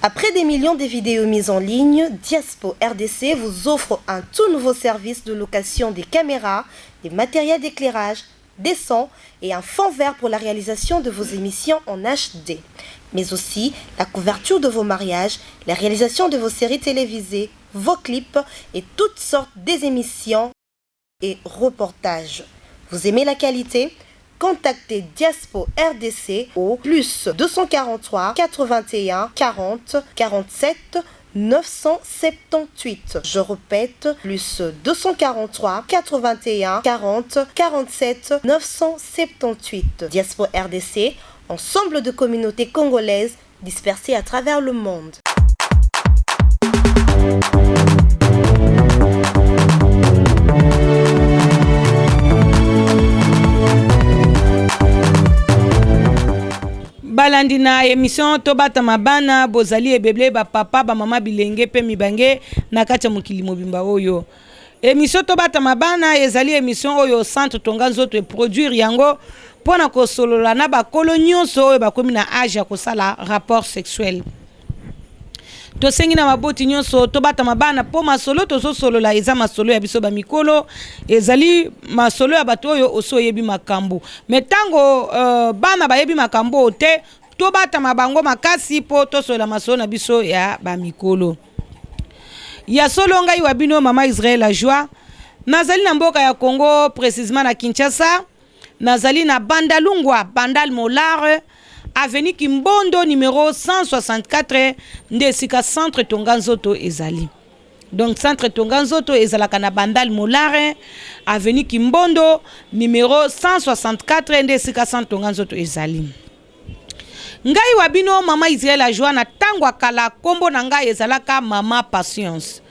Après des millions de vidéos mises en ligne, Diaspo RDC vous offre un tout nouveau service de location des caméras, des matériels d'éclairage, des sons et un fond vert pour la réalisation de vos émissions en HD, mais aussi la couverture de vos mariages, la réalisation de vos séries télévisées, vos clips et toutes sortes des émissions et reportages. Vous aimez la qualité Contactez Diaspo RDC au plus 243 81 40 47 978. Je répète, plus 243 81 40 47 978. Diaspo RDC, ensemble de communautés congolaises dispersées à travers le monde. Balandi na emission Tobatama bana, bozali ebele ba papa, ba mama bilenge pe mibange na kati ya mokili mobimba oyo. Emission Tobatama bana ezali emission oyo Centre Tonga Nzoto e produire yango mpo na kosolola na bakolo nyonso oyo bakomi na age ya kosala rapport sexuel. Tosengi na baboti nyonso tobatama bana mpo masolo tozosolola eza masolo ya biso bamikolo, ezali masolo ya bato oyo osi oyebi makambo. Me ntango uh, bana bayebi makambo oyo te, tobatama bango makasi mpo tosolola masolo na biso ya bamikolo. Ya solo ngai wa bino mama Israël la joie, nazali na mboka ya Congo precisement na Kinshasa. Nazali na Bandalungwa, Bandal Molar, avenue Kimbondo numero 164 nde esika centre Tonga Nzoto ezali. Donc centre Tonga Nzoto ezalaka na Bandal Molar, avenue Kimbondo numero 164 nde esika centre Tonga Nzoto ezali. Ngai wa bino mama Israël Ajoie na tango ya kala kombo na ngai ezalaka mama Patience.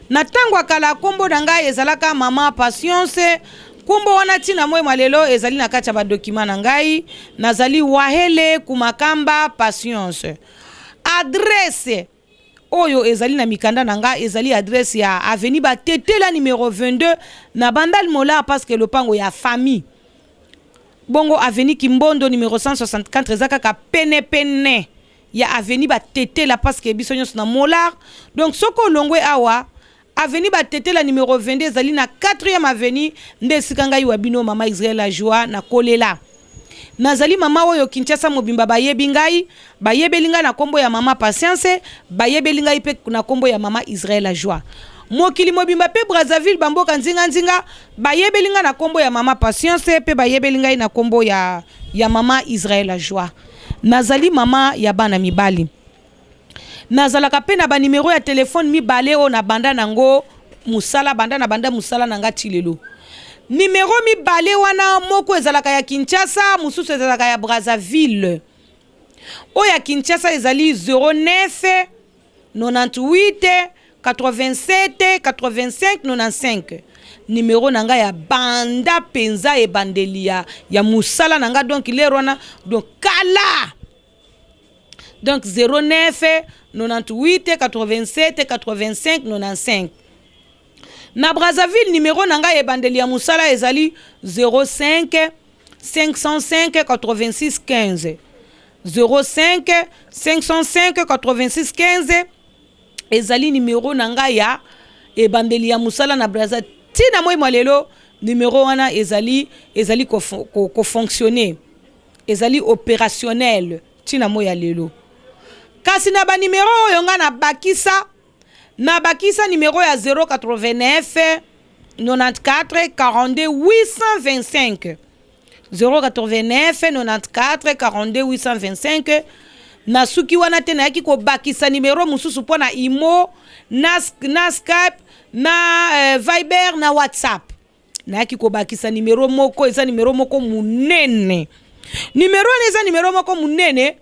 Na tango ya kala kombo na ngai ezalaka mama Patience. Kombo wana ti na moi mwa lelo ezali na kati ya ba documents na ngai. Nazali Wahele Kumakamba Patience. Adresse oyo ezali na mikanda na ngai ezali adresse ya avenue Batetela numero 22 na Bandal Molar parce que lopango ya famille. Bongo avenue Kimbondo numero 164 eza kaka pene pene ya avenue Batetela parce que biso nyonso na Molar. Donc soki olongwe awa avenue Batetela numero 22 ezali na 4e avenue nde esika ngai wa bino mama Israël la joie na kolela. Nazali mama oyo Kinshasa mobimba bayebi ngai, bayebeli ngai na kombo ya mama Patience, bayebeli ngai pe na kombo ya mama Israël la joie. Mokili mobimba pe Brazzaville ba mboka nzinga nzinga bayebeli ngai na kombo ya mama Patience pe bayebeli ngai na kombo ya ya mama Israël la joie. Nazali mama ya bana mibali. Nazalaka pe na ba numero ya telephone mibale oyo na banda nango musala banda na banda musala na nga ti lelo. Numero mibale wana moko ezalaka ya Kinshasa mosusu ezalaka ya Brazzaville. Oyo ya Kinshasa ezali 09 98 87 85 95 numero na nga ya banda penza ebandeli ya, ya musala na nga donc lero wana donc kala Donc 09 98 87 85 95. Na Brazzaville numero na ngai ebandeli ya mosala ezali 05 505 86 15. 05 505 86 15 ezali numero na ngai ya ebandeli ya mosala na Brazza ti na moi mwa lelo numero wana ezali ezali kofonctionne ko, ko ezali operationnel ti na moi ya lelo. Kasi na ba numero oyo nga na bakisa, na bakisa numero ya 089 94 42 825. 089 94 42 825 nasuki wana te nayaki kobakisa numero mosusu mpo na imo na, na skype na eh, viber na whatsapp Nayaki kobakisa numero moko, eza numero moko munene. Numero wana eza numero moko munene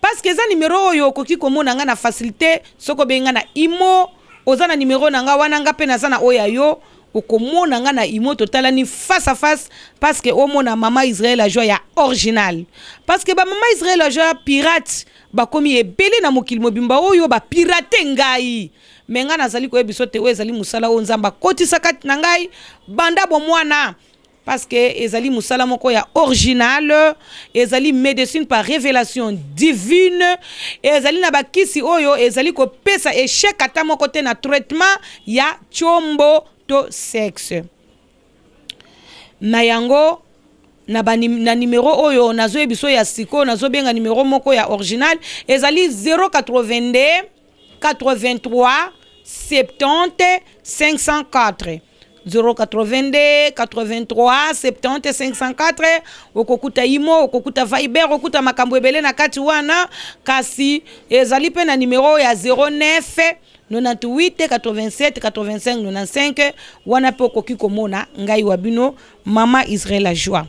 parce que eza numero oyo okoki komona nga na facilite soki obengi nga na imo, oza na numero na nga wana, nga pe naza na oyo ya yo, okomona nga na imo totalani face à face parce que omona mama Israël Ajoie ya original. Parce que ba mama Israël Ajoie pirate bakomi ebele na mokili mobimba oyo ba pirate ngai. Mais ngai nazali koyebisa yo te oyo ezali mosala oyo Nzambe akotisa kati na ngai banda bomwana. Parce que ezali musala moko ya original, ezali medecine par revelation divine, ezali na ba kisi oyo ezali kopesa echec ata moko te na traitement ya tshombo to sexe. Na yango na ba na numero oyo nazoyebiso ya sikoyo, nazobenga numero moko ya original, ezali 082 83 70 504. 082 83 70 504. Okokuta imo, okokuta Viber, okokuta makambo ebele na kati wana. Kasi ezali mpe na nimero ya 09 98 87 85 95. Wana mpe okoki komona ngai wa bino, Mama Israel la Joie.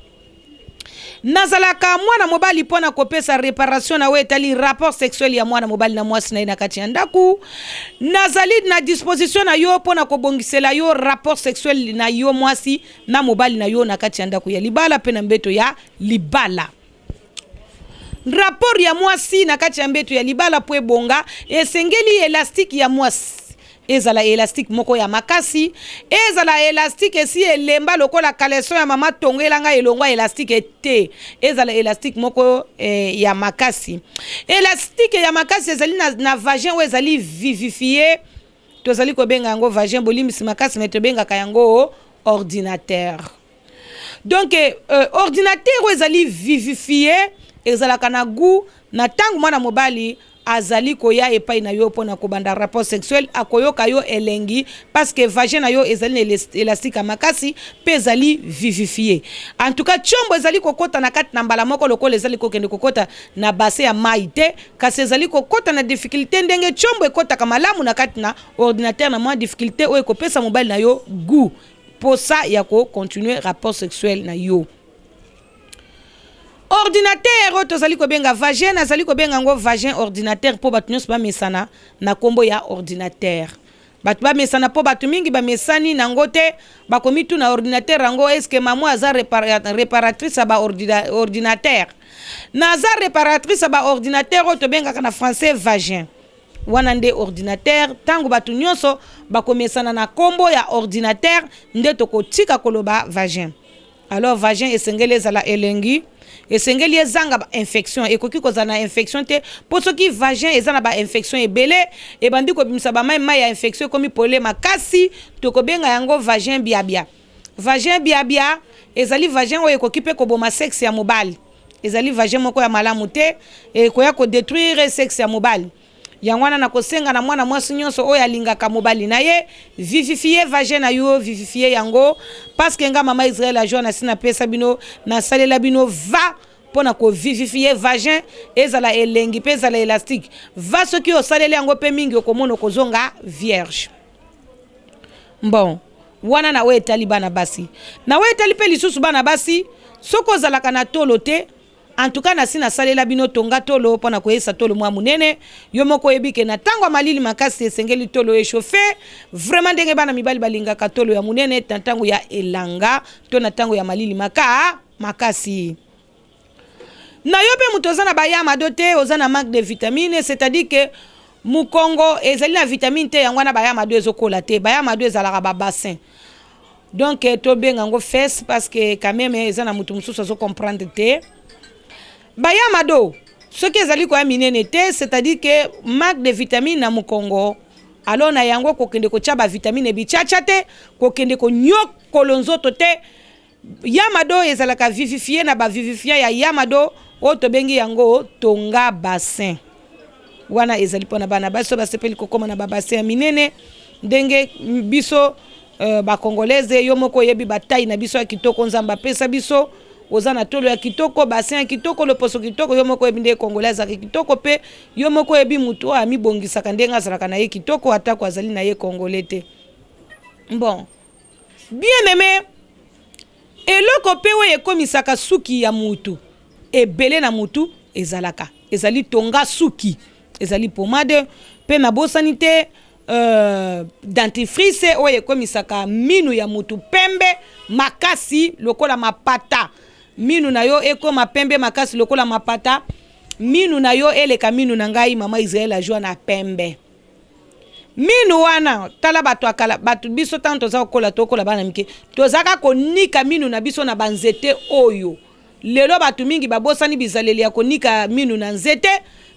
Nazalaka mwana mobali mpo na kopesa reparation na oyo etali rapport sexuel ya mwana mobali na mwasi na ye na kati ya ndako. Nazali na disposition na yo mpo na kobongisela yo rapport sexuel na yo mwasi na mobali na yo na kati ya ndako ya libala mpe na mbeto ya libala. Rapport ya mwasi na kati ya mbeto ya libala mpo ebonga, esengeli elastique ya mwasi ezala elastique moko ya makasi, ezala elastique esi elemba lokola caleçon ya mama tongela ngai elongwa elastique te, ezala elastique moko ya makasi. Elastique ya makasi ezali na vagin oyo ezali vivifie, tozali kobenga yango vagin, bolimbisi makasi, me tobengaka yango ordinateur. Donc ordinateur oyo ezali vivifie ezalaka na goût na ntango mwana mobali azali koya epai na yo mpona kobanda rapport sexuel, akoyoka yo elengi parce que vagin na yo ezali na élastique ya makasi mpe ezali vivifie. En tout cas, tiombo ezali kokɔta na kati na mbala moko lokola ezali kokende kokɔta na bassin ya mai te, kasi ezali kokɔta na difficulté ndenge tiombo ekɔtaka malamu na kati na ordinateur, na mwa difficulté oyo ekopesa mobali na yo goût, posa ya kocontinue rapport sexuel na yo. Ordinateur oyo tozali kobenga vagin, nazali kobenga yango vagin ordinateur mpo bato nyonso bamesana na nkombo ya ordinateur. Bato bamesana mpo bato mingi bamesani nango te, bakomituna ordinateur yango, eske mamo aza réparatrice ya baordinateur? Naza réparatrice ya baordinateur oyo tobengaka na français vagin. Wana nde ordinateur. Ntango bato nyonso bakomesana na nkombo ya ordinateur nde tokotika koloba vagin. Alors vagin esengeli ezala elengi, esengeli ezanga bainfection, ekoki kozala na infection te, mpo soki vagin eza na bainfection ebele, ebandi kobimisa bamai mai ya infection, ekomi pole makasi, tokobenga yango vagin biabia. Vagin biabia ezali vagin oyo ekoki mpe koboma sexe ya mobali, ezali vagin moko ya malamu te, ekoya kodétruire sexe ya mobali. Yango wana nakosenga na mwana mwasi nyonso oyo alingaka mobali na ye, vivifie vagin na yo, vivifie yango, parce que nga Mama Israel Ajoa nasi napesa bino, nasalela bino va mpo na kovivifie vagin ezala elengi mpe ezala élastique. Va soki osaleli yango mpe mingi, okomona okozonga vierge. Bon, wana na oyo etali bana basi. Na oyo etali mpe lisusu bana basi, soki ozalaka na tolo te, en tout cas nasi nasalela bino tonga tolo mpo na koyesa tolo mwa monene. Yo moko oyebi ke na ntango ya malili makasi esengeli tolo echauffe vraiment, ndenge bana mibali balingaka tolo ya monene na ntango ya elanga to na ntango ya malili makasi. Na yo mpe moto oza na bayamado te, oza na manque de vitamine, c'est-à-dire que mokongo ezali na vitamine te, yango wana bayamado ezokola te. Bayamado ezalaka babassin, donc tobenga yango fesse parce que quand même eza na moto mosusu azocomprendre te. Bayamado soki ezali koya minene te, c'est-à-dire que manque de vitamine na mokongo. Alors na yango kokende kotia bavitamine ebitiatia te, kokende konyokolo nzoto te. Yamado ezalaka vivifie na bavivifiant ya yamado oyo tobengi yango tonga bassin. Wana ezali mpona bana basi oyo basepeli kokóma na babassin ya minene ndenge biso bacongolaise. Yo moko oyebi bataille na biso ya kitoko Nzambe apesa biso. Oza na tolo ya kitoko, bassin ya kitoko, loposo kitoko. Yo moko oyebi ndenge congolais azalaka kitoko, mpe yo moko oyebi motu oyo amibongisaka ndenge azalaka na ye kitoko, atako azali na ye congolais te. Bon, bien aimé, eloko mpe oyo ekomisaka suki ya mutu ebele na mutu ezalaka, ezali tonga suki, ezali pomade. Mpe nabosani te dentifrice oyo ekomisaka minu ya mutu pembe makasi lokola mapata. Minu na yo ekoma pembe makasi lokola mapata, minu na yo eleka minu na ngai Mama Israel Ajoi na pembe. Minu wana, tala bato ya kala, bato biso ntango toza kokola, tokola bana mike, tozalaka konika minu na biso na banzete oyo. Lelo bato mingi babosani bizaleli ya konika minu na nzete.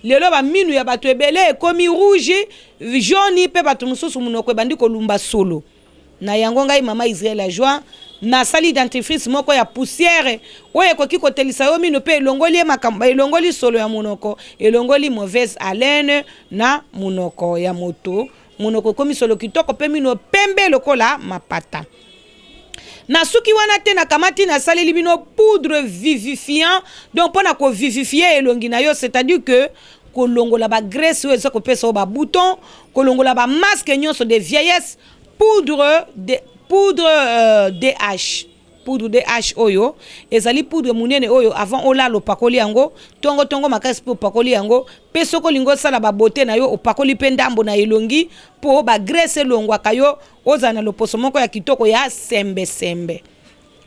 Lelo baminu ya bato ebele ekomi rouge, jaune, mpe bato mosusu monoko ebandi kolumba solo. Na yango ngai mama Israël ya joie nasali dentifrice moko ya poussière oyo ekoki kotelisa yo mino mpe elongoli ye makambo, elongoli solo ya monoko, elongoli mauvaise haleine na monoko ya moto. Monoko ekomi solo kitoko mpe mino pembe lokola mapata. Nasuki wana te, nakamati nasaleli bino poudre vivifiant, donc mpo na kovivifie elongi na yo, c'est-à-dire que kolongola ba graisse oyo eza kopesa yo ba bouton, kolongola ba masque nyonso de vieillesse, poudre de poudre DH. Poudre DH oyo ezali poudre monene oyo avant olala opakoli yango, tongo tongo makasi mpe opakoli yango, mpe soki olingi osala ba beauté na yo opakoli mpe ndambo na elongi mpo ba graisse elongwaka yo, ozala na loposo moko ya kitoko ya sembe sembe.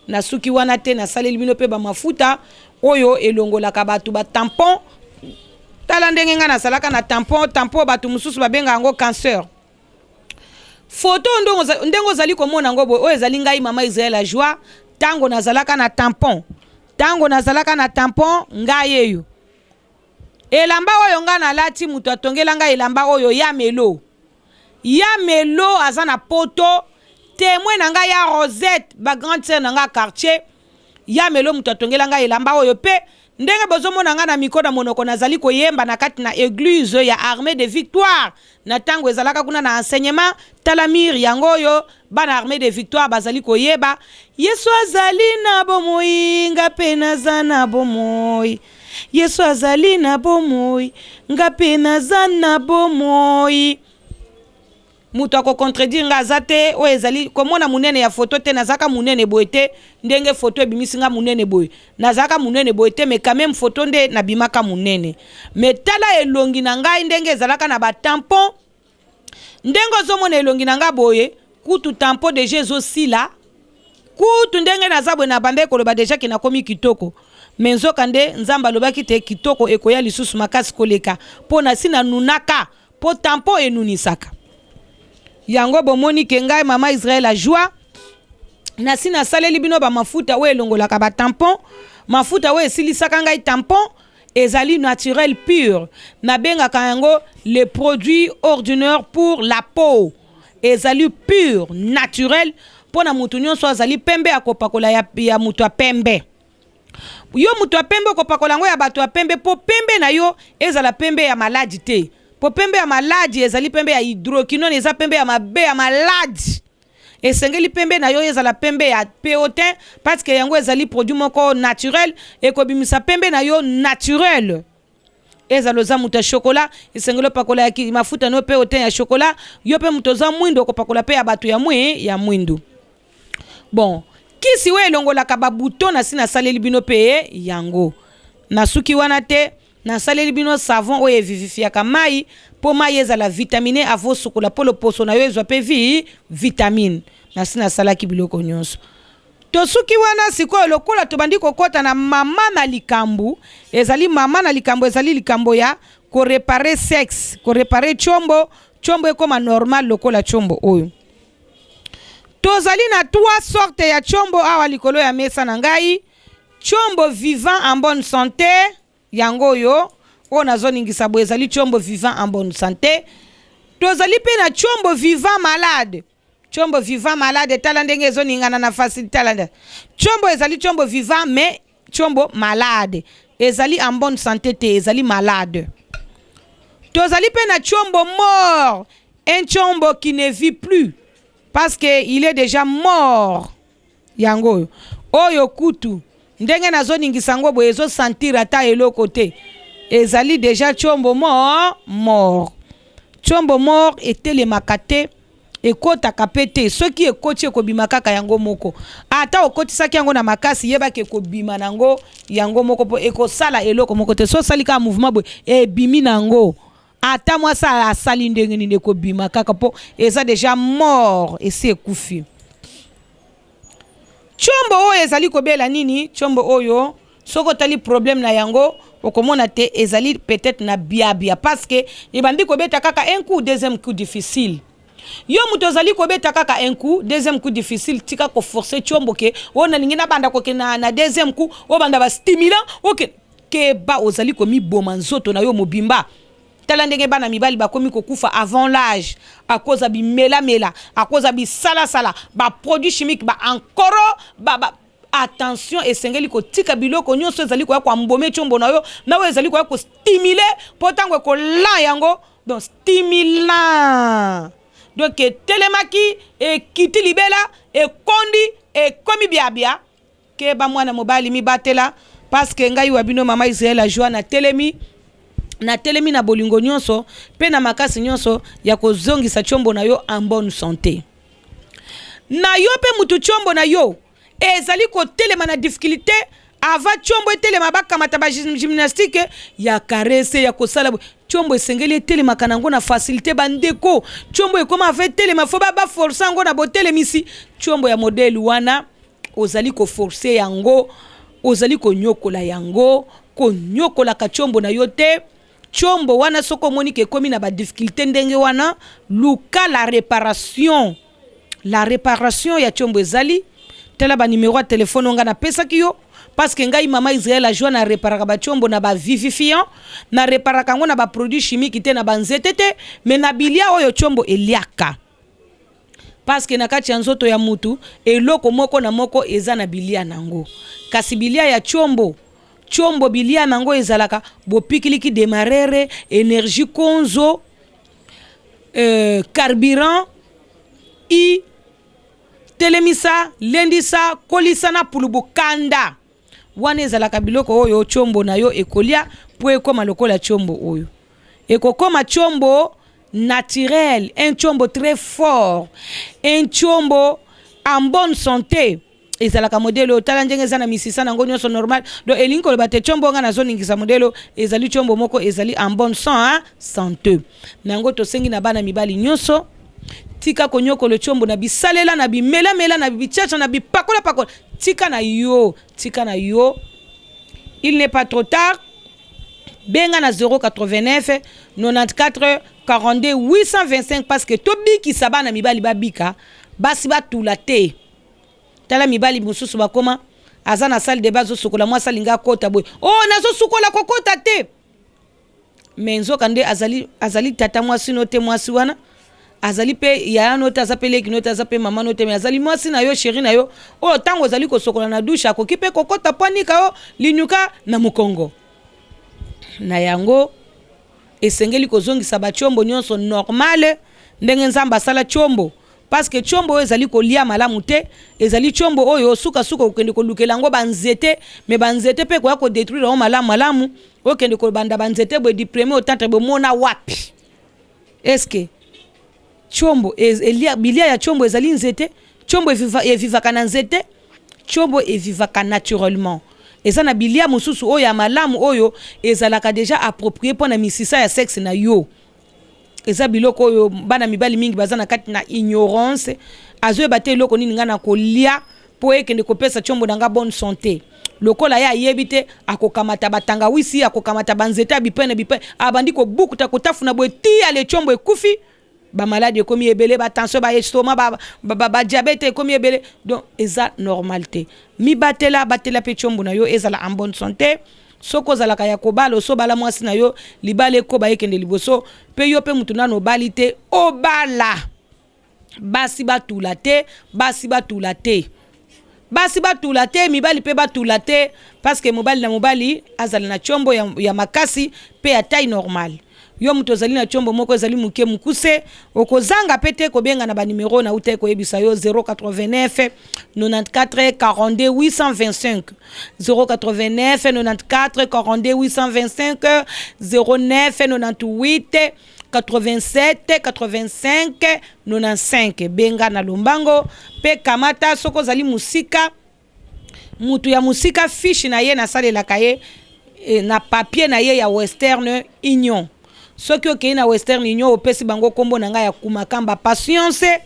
Nasuki wana te, nasaleli bino mpe bamafuta oyo elongolaka bato ba tampon. Tala ndenge ngai nazalaka na tampon, tampon bato mosusu babengaka yango cancer. Foto ndenge ozali komona yango boye, oyo ezali ngai mama Israël la joie ntango nazalaka na tampon, ntango nazalaka na tampon ngai eyo elamba oyo ngai nalati, moto atongela ngai elamba oyo ya melo ya melo aza na poto, témoin na ngai ya Rosette, ba grande sœur na ngai quartier ya melo, moto atongela ngai elamba oyo. Mpe ndenge bozomona ngai na miko na monoko, nazali koyemba na kati na église ya Armée de Victoire na ntango ezalaka kuna na enseignement. Tala mire yango oyo, bana Armée de Victoire bazali koyeba: Yesu azali na bomoi, nga mpe naza na bomoi. Yesu azali na bomoi, nga mpe naza na bomoi. Moto akocontredire nga aza te. Oyo ezali komona monene ya foto te, nazalaka monene boye te. Ndenge foto ebimisi nga monene boye, nazalaka monene boye te, mais quand même foto nde nabimaka monene. Mais tala elongi na ngai ndenge ezalaka na batampon. Ndenge ozomona elongi na ngai boye, kutu tampon déjà ezosila. Kutu ndenge naza boye, na banda ekoloba déjà ke nakomi kitoko, mais nzoka nde Nzambe alobaki te kitoko ekoya lisusu makasi koleka, mpo na si nanunaka, mpo tampon enunisaka yango. Bomoni ke ngai mama Israel la joie nasi nasaleli bino bamafuta oyo elongolaka batampon, mafuta oyo esilisaka ngai tampon, ezali naturel pur. Nabengaka yango le produit ordinaire pour la peau. Ezali pur naturel mpo na motu nyonso azali pembe akopakola ya moto ya pembe. Yo moto ya pembe okopakola yango ya bato ya pembe, mpo pembe na yo ezala pembe ya maladi te, mpo pembe ya maladi ezali pembe ya hydroquinone, eza pembe ya mabe ya maladi. Esengeli pembe na yo ezala pembe ya peotin, parce que yango ezali produit moko naturel, ekobimisa pembe na yo naturel. Ezala oza moto ya chocolat, esengeli opakola ya mafuta no mpe otin ya chocolat. Yo mpe moto oza mwindu, okopakola mpe ya bato ya mwindu. Bon, kisi oyo elongolaka babouton, nasi nasaleli bino mpe yango. Nasuki wana te, nasaleli bino savon oyo evivifiaka mai mpo mai ezala vitamine avant osukola, mpo loposo na yo ezwa mpe vitamine. Nasi nasalaki biloko nyonso. Tosuki wana. Sikoyo lokola tobandi kokɔta na mama na likambo, ezali mama na likambo, ezali likambo ya koréparer sexe, koréparer tshombo, tshombo ekóma normal lokola tshombo oyo. Tozali na trois sorte ya tshombo awa likolo ya mesa na ngai. Tshombo vivant en bonne santé, yango oyo oyo nazoningisa boye, ezali tshombo vivant en bonne santé. Tozali mpe na tshombo vivant malade. Tshombo vivant malade, tala ndenge ezoningana na facile. Tala tshombo ezali tshombo vivant, mais tshombo malade, ezali en bonne santé te, ezali malade. Tozali mpe na tshombo mort, un tshombo qui ne vit plus parce que il est déjà mort. Yango oyo oyo kutu ndenge nazoningisa yango boye, ezosentir ata eloko te, ezali déjà tshombo mort. Tshombo mort etelemaka te, ekɔtaka mpe te. Soki ekoti, ekobima kaka yango moko. Ata okotisaki yango na makasi, yebaki ekobima nango yango moko, mpo ekosala eloko moko te. So osali kaka mouvement boye, ebimi nango. Ata mwasi asali ndenge nini, ekobima kaka, mpo eza déjà mort, esi ekufi. Tshombo oyo ezali kobela nini? Tshombo oyo, Soki otali problème na yango, okomona te ezali peut-être na biabia, parce que ebandi kobeta kaka un coup, deuxième coup difficile. Yo moto ozali kobeta kaka un coup, deuxième coup difficile, tika koforcer tiombo ke oyo nalingi nabanda kokende na deuxième coup, obanda bastimulant. Oke keba, ozali komiboma nzoto na yo mobimba. Tala ndenge bana mibali bakomi kokufa avant l'âge à cause ya bimelamela, à cause ya bisalasala, baproduit chimique, baankoro ba. Attention, esengeli kotika biloko nyonso ezali koya koembaumer tiombo na yo na oyo ezali koya kostimuler, mpo ntango ekolan yango, donc stimulant, donc etelemaki, ekiti libela, ekondi, ekomi biabia. Keba, mwana mobali, mibatela, parce que ngai wa bino, mama Israel Ajoa, natelemi, natelemi na bolingo nyonso mpe na makasi nyonso ya kozongisa tiombo na yo en bonne santé. Na yo mpe mutu tiombo na yo ezali kotelema na difficulté, avant tiombo etelema, bakamata bagymnastique ya caresse ya kosala. Tiombo esengeli etelemaka nango na facilité. Bandeko, tiombo ekóma, avant etelema, faut baforcer yango na botelemisi. Tiombo ya modèle wana, ozali koforcer yango, ozali konyokola yango. Konyokolaka tiombo na yo te. Tiombo wana, soki omoni ke ekómi na badifficulté ndenge wana, luka la réparation. La réparation ya tiombo ezali. Tala banimero ya telefone oyo ngai napesaki yo, parce que ngai, mama Israel Ajoa, na réparaka batiombo na bavivifiant, na réparaka yango na baproduit chimique te, na banzete te, mais na bilia oyo tiombo eliaka, parce que na kati ya nzoto ya mutu, eloko moko na moko eza na bilia nango. Kasi bilia ya tiombo, tiombo bilia nango ezalaka bopikiliki, démarreur, énergie, konzo, carburant, i telemisa, lendisa, kolisa na pulubu kanda. Wana ezalaka biloko oyo tiombo na yo ekolia mpo ekóma lokola tiombo oyo ekokóma tiombo naturel, un tiombo très fort, un tiombo en bonne santé. Ezalaka modèle oyo. Tala ndenge eza na misisa nango nyonso normal. Donc elingi koloba te tiombo nga nazoningisa modèle oyo ezali tiombo moko ezali en bonne santé. Na yango, tosengi na bana mibali nyonso: tika konyokola tiombo na bisalela, na bimelamela, na bitiatia, na bipakola-pakola. Tika na yo, tika na yo, il n'est pas trop tard. Benga na 089 94 42 825, parce que tobikisa bana mibali, babika, basi batula te. Tala mibali mosusu bakoma, aza na salle de bain, azosukola, mwasi alingi akota boye: "O oh, nazosukola, kokota te." Mais nzoka nde azali, azali tata mwasi no te. Mwasi wana azali mpe yaya no te, aza mpe leki no te, aza mpe mama no te, mais azali mwasi na yo, chéri na yo, oyo ntango ozali kosokola na douche, akoki mpe kokota mpo anika yo linyuka na mokongo. Na yango, esengeli kozongisa batiombo nyonso normale, ndenge Nzambe asala tiombo, parce que tiombo oyo ezali kolia malamu te ezali tiombo oyo sukasuka okende kolukela yango banzete. Mais banzete mpe koya kodétruire yango malamu malamu. Okende kobanda banzete boye, du premier au tantre, bomona wapi? Est-ce tiombo elia, bilia ya tiombo ezali nzete? Tiombo evivaka na nzete? Tiombo evivaka naturellement. Eza na bilia mosusu oyo ya malamu, oyo ezalaka déjà approprié mpo na misisa ya sexe na yo. Eza biloko oyo bana mibali mingi baza na kati na ignorance, azoyeba te eloko nini ngai na kolia mpo ekende kopesa tiombo na nga bonne santé. Lokola ye ayebi te, akokamata batangawisi, akokamata banzete ya bipene bipene, abandi kobukuta, kotafuna boye, ti ale tiombo ekufi. Bamaladi ekomi ebele, batension, baestomac, badiabète ekomi ebele. Donc eza normal te. Mibatela, batela mpe tiombo na yo ezala en bonne santé. Soki ozalaka ya kobala, osobala mwasi na yo, libala ekoba, ekende liboso. Mpe yo mpe mutu nano obali te, obala. Basi batula te, basi batula te, basi batula te, mibali mpe batula te, parce que mobali na mobali azala na tiombo ya makasi mpe ya taille normale. Yo moto ozali na tiombo moko ezali moke, mokuse, okozanga mpe te kobenga na banimero na uta koyebisa yo: 089 94 42 825, 089 94 42 825, 09 98 87 85 95. Benga na lombango mpe kamata. Soki ozali mosika, mutu ya mosika, fiche na ye nasalelaka ye na papier na ye ya Western Union. Soki okei na Western Union, opesi bango nkombo na ngai ya Kumakamba Patience,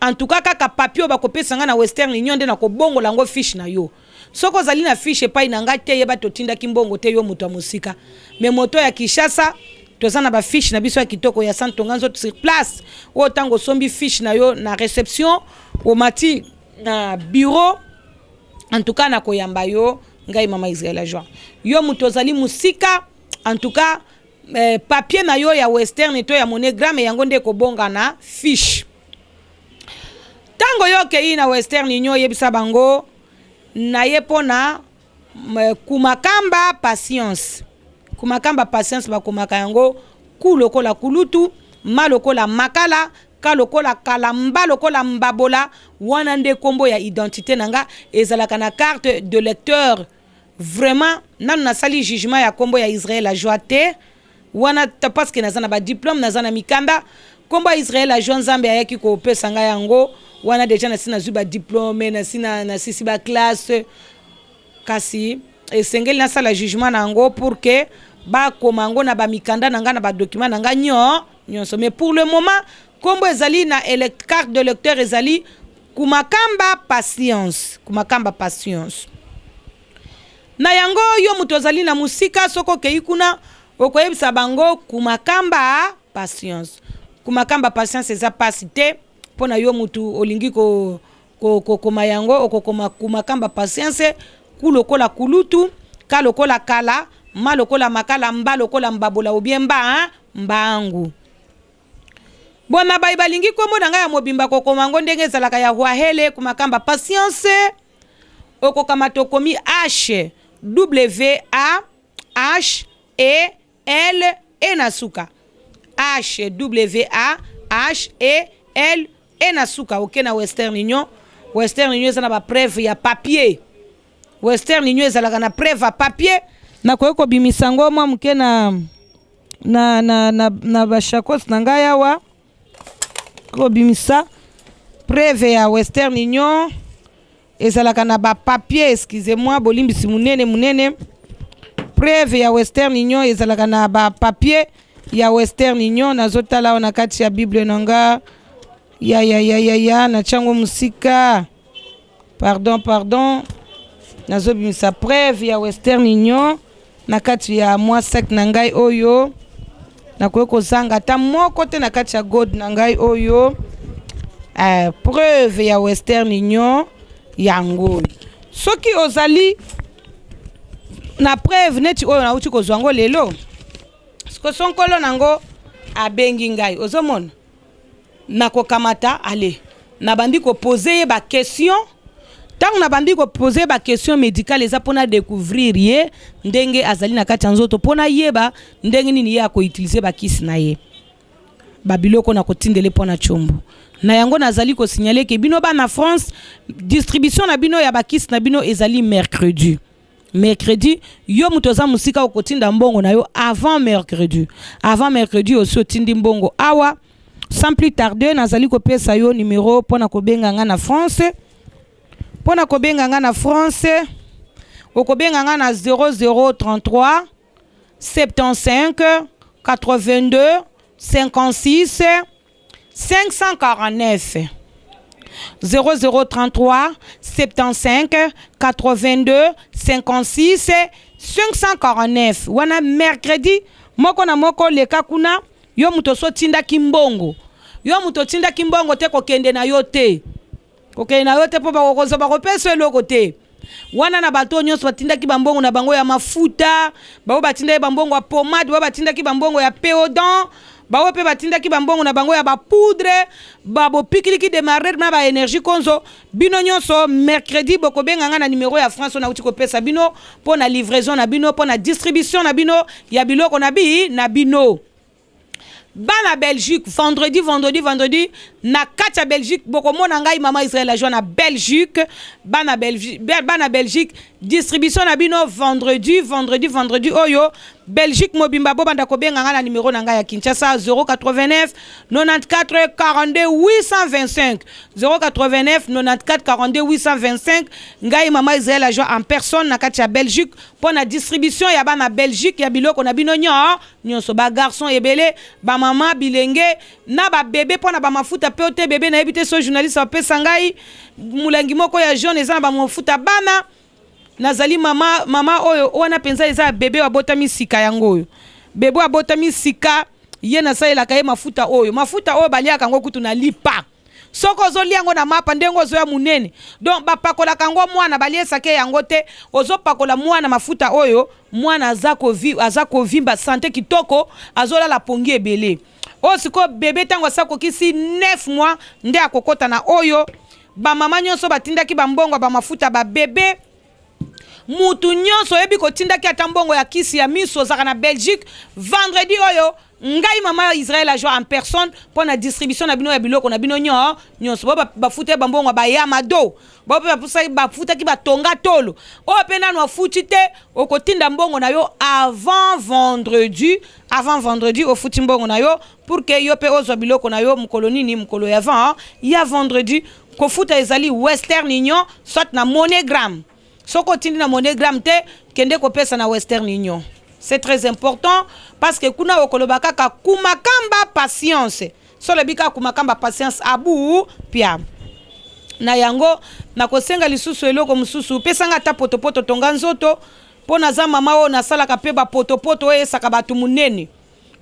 en tout cas kaka papier oyo bakopesa ngai na Western Union nde nakobongola yango fiche na yo. Soki ozali na fiche epai na ngai te, yeba totindaki mbongo te, yo moto ya mosika. Mais moto ya Kinshasa, toza na ba fiche na biso ya kitoko ya Centre Tonga Nzoto sur place, oyo ntango osombi fiche na yo na reception, omati na bureau, en tout cas nakoyamba yo ngai mama Israël Lajoie. Yo moto ozali mosika, en tout cas papier na yo ya Western to ya MoneyGram, yango nde ekobonga na fiche. Ntango yo okei na Western Union, oyebisa bango na ye mpona Kumakamba Patience. Kumakamba Patience, bakomaka yango ku lokola kulutu, ma lokola makala, ka lokola kala, mba lokola mbabola. Wana nde nkombo ya identité na nga ezalaka na carte de lecteur. Vraiment nanu nasali jugement ya nkombo ya Israël Lajoie te wana, parce que naza na badiplôme, naza na mikanda. Nkombo ya Israël Lajoie, Nzambe ayaki kopesa ngai yango wana déjà nasi nazwi badiplôme, nasi nasisi baclasse. Kasi esengeli nasala jugement na yango pour que bakoma yango na bamikanda na ngai, na badocument na ngai nyonso. Mais pour le moment, nkombo ezali na carte de lecteur ezali Kumakamba Patience, Kumakamba Patience. Na yango, yo moto ozali na mosika, soki okei kuna, okoyebisa bango Kumakamba Patience. Kumakamba Patience eza mpasi te mpo na yo motu olingi kokoma yango. Okokoma Kumakamba Patience, ku lokola kulutu, ka lokola kala, ma lokola makala, mba lokola mbabola, obie mba mbangu. Bona bayi balingi nkombo na ngai ya mobimba, kokoma yango ndenge ezalaka ya Wahele, Kumakamba Patience, okokamata, okomi H W A H E L E na suka, H W A H E L E na suka. Oke na Western Union. Western Union eza na bapreuve ya papier. Western Union ezalaka na preuve ya papier. Nakoki kobimisa yango mwa moke na bashakos na ngai awa. Kobimisa preuve ya Western Union ezalaka na bapapier. Excusez moi, bolimbisi monene monene. Preuve ya Western Union ezalaka na bapapier ya Western Union. Nazotala awa na kati ya Bible na nga ya ya ya ya ya natyango mosika. Pardon, pardon. Nazobimisa preuve ya Western Union na kati ya mwa sac na ngai oyo. Nakoki kozanga ata moko te na kati ya gode na ngai oyo. Preuve ya Western Union yango. Soki ozali na preuve neti oyo nauti kozwa yango lelo, sikoso nkolo nango abengi ngai, ozomona nakokamata ale, nabandi koposer ye baquestion. Ntango nabandi koposer ye baquestion médicale, eza mpona découvrir ye ndenge azali na kati ya nzoto, mpona yeba ndenge nini ye akoutiliser bakisi na ye, babiloko na kotindele mpo na tshombo na yango. Nazali kosignaler ke bino bana France, distribution na bino ya bakisi na bino ezali mercredi. Mercredi, yo moto oza mosika, okotinda mbongo na yo avant mercredi. Avant mercredi osi otindi mbongo awa. Sans plus tarder, nazali kopesa yo numero mpona kobenga nga na France. Mpona kobenga nga na France, okobenga nga na 0033 75 82 56 549. 0033 75 82 56 549. Wana mercredi moko na moko leka kuna. Yo moto oso otindaki mbongo, yo moto otindaki mbongo te, kokende na yo te, kokende na yo te, mpo bakokozwa, bakopesa eloko te. Wana na bato oyo nyonso batindaki bambongo na bango ya mafuta, baoyo batindaki bambongo ya pomade, baoyo batindaki bambongo ya Péodan, baoyo mpe batindaki bambongo na bango ya bapoudre, babopikiliki démarrer na baénergie konzo, bino nyonso mercredi bokobenga nga na numero ya France oyo nauti kopesa bino, mpo na livraison na bino, mpo na distribution na bino ya biloko na bi na bino. Bana Belgique, vendredi, vendredi, vendredi, na kati ya Belgique, bokomona ngai mama Israel Lajoie na Belgique. Bana Belgique, bana Belgique, distribution na bino vendredi, vendredi, vendredi oyo. Belgique mobimba, bobanda kobenga ngai na numero na ngai ya Kinshasa, 089 94 42 825, 089 94 42 825. Ngai mama Israel Lajoie en personne na kati ya Belgique mpo na distribution ya bana Belgique ya biloko na bino nyonso, bagarçon ebele, bamama, bilenge na babebe, mpo na bamafuta mpe te bebe. Nayebi te so journaliste apesa ngai molangi moko ya jaune eza na bamafuta bana. Nazali mama, mama oyo wana mpenza eza bebe oyo abotami sika yango oyo. Bebe oyo abotami sika, ye nasalelaka ye mafuta oyo. Mafuta oyo baliaka yango kutu na lipa. Soki ozolia yango na mapa ndenge ozoya munene. Donc bapakolaka yango mwana, baliesaka ye yango te. Ozopakola mwana mafuta oyo, mwana aza kovi, aza kovimba sante kitoko, azolala pongi ebele. Oyo sikoyo bebe tango asi akokisi 9 mois nde akokota na oyo. Ba mama nionso batindaki ba mbongo ya ba mafuta ba bebe. Mutu nionso oyebi kotindaki ata mbongo ya kisi ya misu ozalaka na Belgique vendredi oyo ngai mama Israël la joie en personne pona distribution na bino ya biloko na bino nyo nionso bo bafutaki ba mbongo ya ba ya mado bo pe bafutaki ba tonga tolo oyo pe nanu afuti te okotinda mbongo na yo avant vendredi avant vendredi ofuti mbongo na yo pour que yo pe ozwa biloko na yo mokolo nini mokolo ya vent ya vendredi Kofuta ezali Western Union soit na MoneyGram. Soki otindi na MoneyGram te, kende kopesa na Western Union. C'est très important parce que kuna okoloba kaka Kumakamba Patience. Soki olobi kaka Kumakamba Patience abu pia. Na yango nakosenga lisusu eloko mosusu, pesa nga ata potopoto tonga nzoto mpo naza mama oyo nasalaka mpe ba potopoto oyo eyesaka bato monene.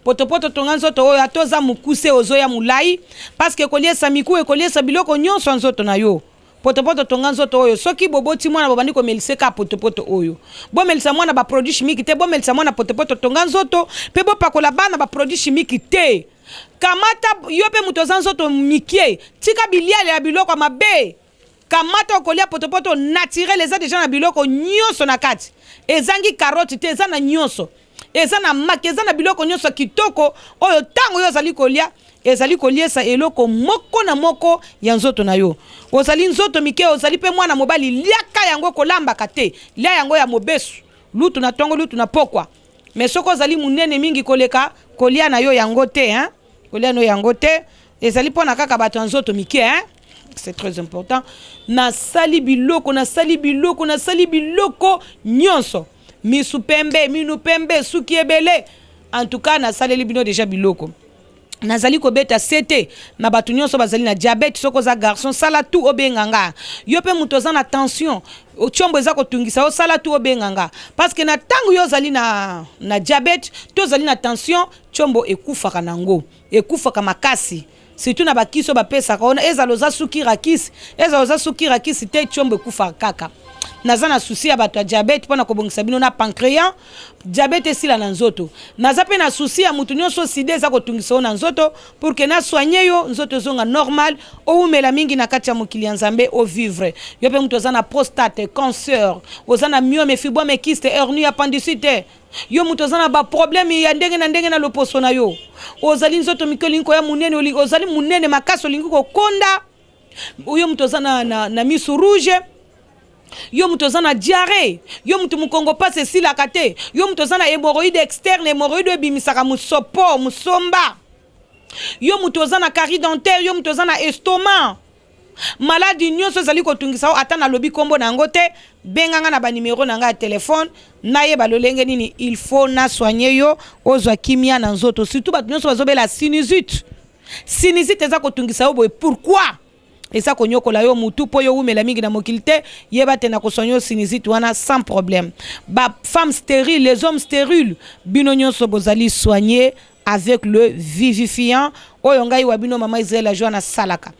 Potopoto tonga nzoto oyo ata oza mukuse ozoya mulayi parce que ekoliesa mikuwa ekoliesa biloko nionso ya nzoto na yo potopoto tonga nzoto oyo soki boboti mwana bobandi komelisa ye kaka potopoto oyo bomelisa mwana ba produit chimique te bomelisa mwana potopoto tonga nzoto pe bopakola bana ba produit chimique te kamata yo pe mutu oza nzoto mikie tika bilialia ya biloko ya mabe Kamata okolia potopoto naturel eza dejà na biloko nionso na kati ezangi carotte te eza na nionso eza na maki eza na biloko nionso ya kitoko oyo tango yo ozali kolia ezali koliesa eloko moko na moko ya nzoto na yo ozali nzoto mike ozali pe mwana mobali liaka yango kolambaka te lia yango ya mobesu lutu na tongo lutu na pokwa mais soki ozali munene mingi koleka kolia na yo yango te hein Kolia no yango te ezali pona kaka bato ya nzoto mike hein? C'est très important. Nasali biloko, nasali biloko, nasali biloko nyonso. Misu pembe, minu pembe, suki ebele. En tout cas, nasaleli bino deja biloko. Nazali kobeta sete na bato nyonso bazali na diabète. Soki oza garçon, sala tout obenga nga. Yo pe moto oza na tension, tshombo eza kotungisa yo, sala tout obenga nga. Parce que na tango yo ozali na, na diabète, to ozali na tension, Tshombo ekufaka nango ekufaka makasi surtout na ba kisi oyo bapesaka wana ezala oza sukira kisi ezala oza sukira kisi te tshombo ekufaka kaka naza na souci ya bato ya diabète pona kobongisa bino na pancreas diabète esila na nzoto naza pe na souci ya mutu nionso sida eza kotungisa yo na nzoto pour que na soigner yo nzoto ezonga normal owumela mingi na kati ya mokili ya Nzambe o vivre yo pe mutu oza na prostate cancer oza na myome fibrome kyste hernie appendicite Yo moto oza na ba problème ya ndenge na ndenge na loposo na yo, ozali nzoto mike olingi koya munene, ozali munene makasi olingi kokonda, yo moto oza na, na, na misu rouge, yo moto oza na diarrhee, yo moto mokongo pasi esilaka te, yo moto oza na hemorroïde externe, hemorroïde oyo ebimisaka musopo, musomba, yo moto oza na carie dentaire, yo moto oza na estomac Maladi nionso ezali kotungisa yo ata nalobi kombo na yango te, benga nga na ba numero na nga ya telephone nayeba lolenge nini il faut na soigner yo ozwa kimia na nzoto. Surtout bato nionso bazobela sinusite. Sinusite eza kotungisa yo boye pourquoi? Eza konyokola yo mutu po yo wumela mingi na mokili te, yeba te nako soigner yo sinusite wana sans problème. Ba femmes steriles, les hommes steriles, bino nionso bozali soigner avec le vivifiant oyo ngai wa bino mama Israël la joie nasalaka.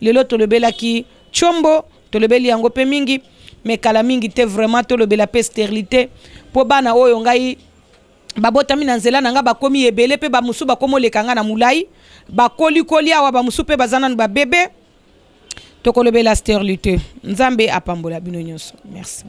Lelo tolobelaki tshombo, tolobeli yango pe mingi, mais kala mingi te vraiment tolobela pe sterilite po bana oyo ngai babotami na nzela na ngai bakomi ebele pe ba mosusu bakomi oleka ngai na mulayi, bakoli koli awa ba mosusu pe baza nanu ba bebe. Tokolobela sterilite. Nzambe apambola bino nyonso. Merci.